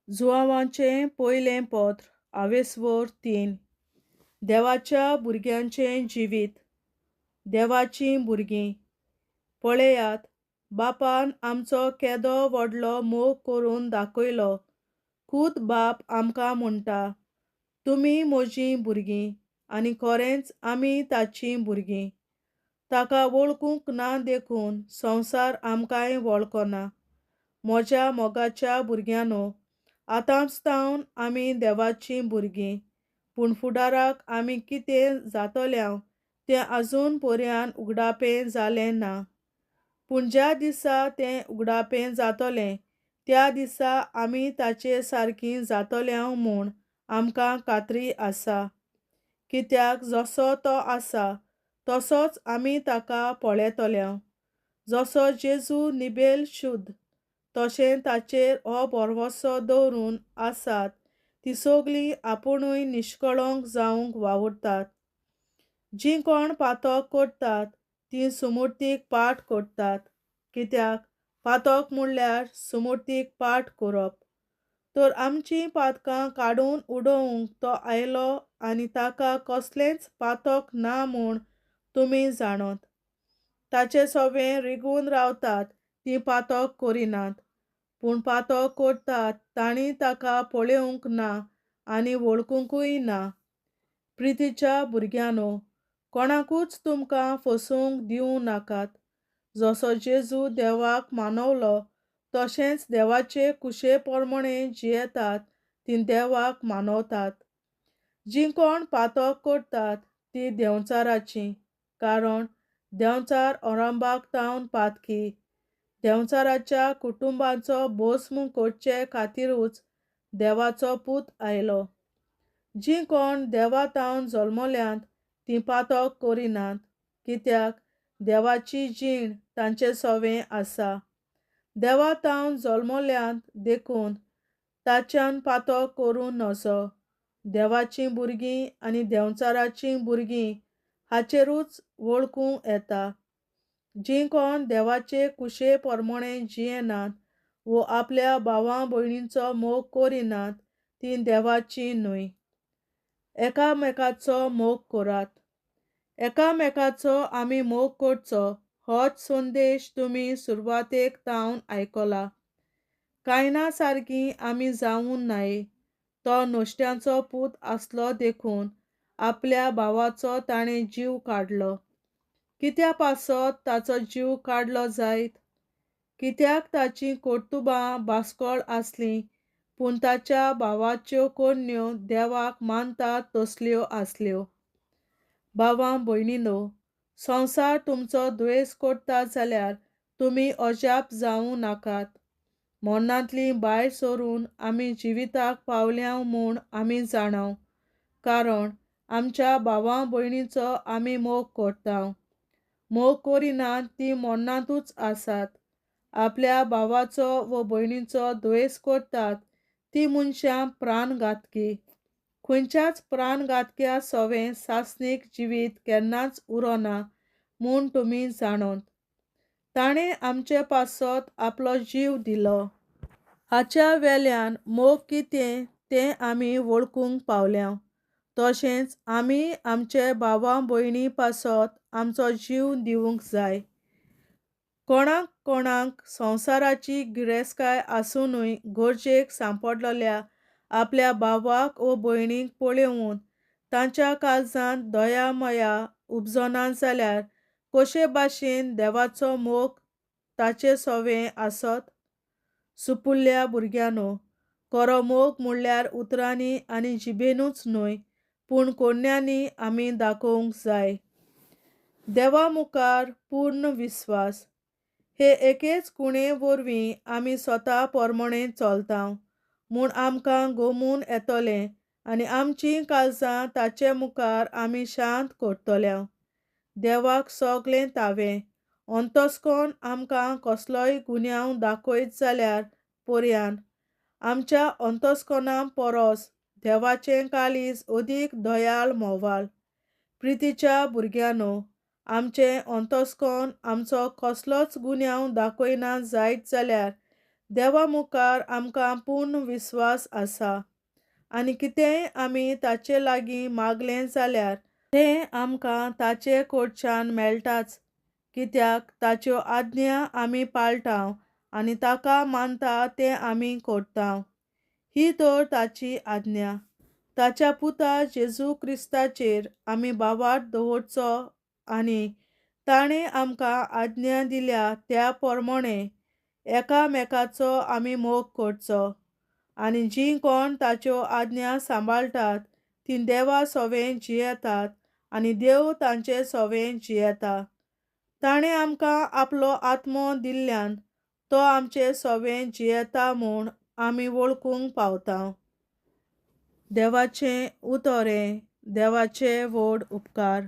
जुआंवाचें पयलें पत्र आवेस्वोर 3. देवाच्या भुरग्यांचें जिवीत. देवाचीं भुरगीं. पळयात, बापान आमचो केदो व्हडलो मोग करून दाखयलो. खूद बाप आमकां म्हणटा, तुमी म्हजीं भुरगीं, आनी खरेंच आमी ताचीं भुरगीं. ताका वळखूंक ना देखून संवसार आमकांय वळखना. म्हज्या मोगाच्या भुरग्यांनो, आतांच तावन आमी देवाचीं भुरगीं, पूण फुडाराक आमी कितें जातल्या तें अजून पर्यान उगडापें जालें ना. पूण ज्या दिसा तें उगडापें जातलें त्या दिसा आमी ताचे सारकीं जातल्या म्हूण आमकां खात्री आसा. कित्याक जसो तो आसा तसोच आमी ताका पळयतल्या. जसो जेजू निबेल शुद्ध तशें ताचेर हो भरवंसो दवरून आसात ती सगळीं आपुणूय निश्कळंक जावंक वावुरतात. जीं कोण पातक करतात तीं सुमुर्तीक पाठ करतात. कित्याक पातक म्हणल्यार सुमुर्तीक पाठ करप. तर आमचीं पातकां काडून उडोवंक तो आयलो आनी ताका कसलेंच पातक ना म्हूण तुमी जाणत. ताचे सवें रिगून रावतात तीं पातक करिनात, पूण पातक करतात तांणी ताका पळोवंक ना आनी वळखुंकूय ना. प्रितीच्या भुरग्यांनो, कोणाकूच तुमकां फसोवंक दिवं नाकात. जसो जेजू देवाक मानवलो तशेंच देवाचे कुशे प्रमाणे जियेतात तीं देवाक मानवतात. जीं कोण पातक करतात तीं देंवचाराचीं, कारण देंवचार अरंभाक तावन पातकी. देंवचाराच्या कुटुंबाचो भस्म करचे खातिरूच देवाचो पूत आयलो. जीं कोण देवा तावन जल्मल्यांत तीं पातक करिनात, कित्याक देवाची जीण तांचे सवें आसा. देवा तावन जल्मल्यांत देखून ताच्यान पातक करूं नजो. देवाचीं भुरगीं आनी देंवचाराचीं भुरगीं हाचेरूच वळखूं येता. जीं कोण देवाचे कुशे प्रमाणे जियेनात वो आपल्या भावा भयणींचो मोग करिनात तीं देवाचीं न्हय. एकामेकाचो मोग करात. एकामेकाचो आमी मोग करचो होच संदेश तुमी सुरवातेक तावन आयकला. कायना सारकी आमी जावूं नाये. तो नुस्त्याचो पूत आसलो देखून आपल्या भावाचो ताणें जीव काडलो. कित्या पासत ताचो जीव काडलो जायत? कित्याक ताचीं कर्तुबां बास्कळ आसलीं, पूण ताच्या भावाच्यो करण्यो देवाक मानतात तसल्यो आसल्यो. भावां भयणीनो, संवसार तुमचो द्वेस करता जाल्यार तुमी अजाप जावं नाकात. मरणांतलीं भायर सरून आमी जिविताक पावल्या म्हूण आमी जाणाव, कारण आमच्या भावां भयणीचो आमी मोग करता. मोग करिनात तीं मरणांतूच आसात. आपल्या भावाचो वो भयणीचो द्वेस करतात ती मनशां प्राणघातकी. खंयच्याच प्राणघातक्या सवें सासणीक जिवीत केन्नाच उरना म्हूण तुमी जाणत. ताणें आमचे पासत आपलो जीव दिलो. हाच्या वेल्यान मोग कितें तें आमी वळखूंक पावल्या. तशेंच आमी आमचे भावा भयणी पासत आमचो जीव दिवंक जाय. कोणाक कोणाक संवसाराची गिरेस्तकाय आसुनूय गरजेक सांपडलेल्या आपल्या भावाक वो भयणीक पळोवन तांच्या काळजांत दया माया उपजना जाल्यार कशे भाशेन देवाचो मोग ताचे सवें आसत? सुपुल्ल्या भुरग्यांनो, खरो मोग म्हणल्यार उतरांनी आनी जिबेनूच न्हय, पूण कोन्यांनी आमी दाखोवंक जाय. देवा मुखार पूर्ण विस्वास हे एकेच कुणे वरवीं आमी स्वता प्रमाणे चलता म्हूण आमकां गोमून येतलें आनी आमचीं काळजां ताचे मुखार आमी शांत करतल्या. देवाक सगळें तावें अंतस्कोन आमकां कसलोय गुन्यांव दाखयत जाल्यार पर्यान आमच्या अंतस्कोना परस देवाचें काळीज अदीक दयाळ म्होवाळ. प्रितीच्या भुरग्यांनो, आमचें अंतस्कोन आमचो कसलोच गुन्यांव दाखयना जायत जाल्यार देवा मुखार आमकां पूर्ण विस्वास आसा आनी कितेंय आमी ताचे लागीं मागलें जाल्यार तें आमकां ताचे कडच्यान मेळटाच, कित्याक ताच्यो आज्ञा आमी पाळटा आनी ताका मानता तें आमी करता. ही तर ताची आज्ञा, ताच्या पुता जेजू क्रिस्ताचेर आमी भावार्थ दवरचो आनी ताणें आमकां आज्ञा दिल्या त्या प्रमाणे एकामेकाचो आमी मोग करचो. आनी जीं कोण ताच्यो आज्ञा सांबाळटात तीं देवा सोवें जियेतात आनी देव तांचे सोवें जियेता. ताणें आमकां आपलो आत्मो दिल्ल्यान तो आमचे सोवें जियेता म्हूण आमी वळखूंक पावता. देवाचें उतर हें. देवाचे व्हड उपकार.